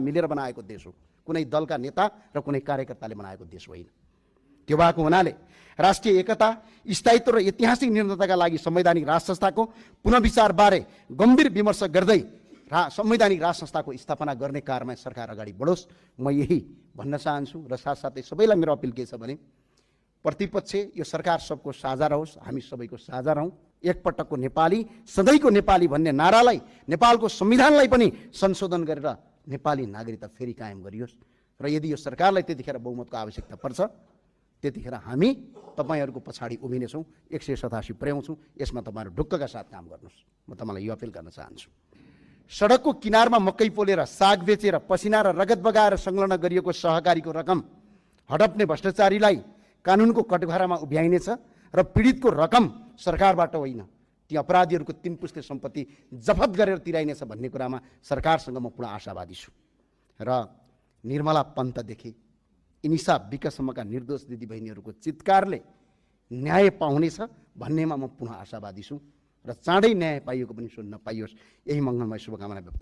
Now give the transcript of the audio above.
मिलेर बनाएको देश हो, कुनै दलका नेता र कुनै कार्यकर्ताले बनाएको देश होइन। त्यो भएको हुनाले राष्ट्रिय एकता, स्थायित्व र ऐतिहासिक निर्णयका लागि संवैधानिक राज संस्थाको पुनर्विचारबारे गम्भीर विमर्श गर्दै संवैधानिक राज संस्थाको स्थापना गर्ने कार्यमा सरकार अगाडि बढोस्, म यही भन्न चाहन्छु। र साथसाथै सबैलाई मेरो अपिल के छ भने प्रतिपक्ष यो सरकार सबको साझा रहोस्, हामी सबैको साझा रहौँ। एकपटकको नेपाली सधैँको नेपाली भन्ने नारालाई, नेपालको संविधानलाई पनि संशोधन गरेर नेपाली नागरिकता फेरि कायम गरियोस्। र यदि यो सरकारलाई त्यतिखेर बहुमतको आवश्यकता पर्छ, त्यतिखेर हामी तपाईहरूको पछाडि उभिनेछौँ, 187 पुर्याउँछौँ। यसमा तपाईँहरू ढुक्कका साथ काम गर्नुहोस्, म तपाईँलाई यो अपिल गर्न चाहन्छु। सडकको किनारमा मकै पोलेर, साग बेचेर, पसिना र रगत बगाएर संलग्न गरिएको सहकारीको रकम हडप्ने भ्रष्टाचारीलाई कानुनको कटघरामा उभ्याइनेछ र पीडितको रकम सरकारबाट होइन, ती अपराधीहरूको 3 पुस्ते सम्पत्ति जफत गरेर तिराइनेछ भन्ने कुरामा सरकारसँग म पुरा आशावादी छु। र निर्मला पन्तदेखि इनिसा विकसम्मका निर्दोष दिदीबहिनीहरूको चित्कारले न्याय पाउनेछ भन्नेमा म पुनः आशावादी छु र चाँडै न्याय पाइएको पनि सुन्न पाइयोस्, यही मङ्गलमय शुभकामना व्यक्त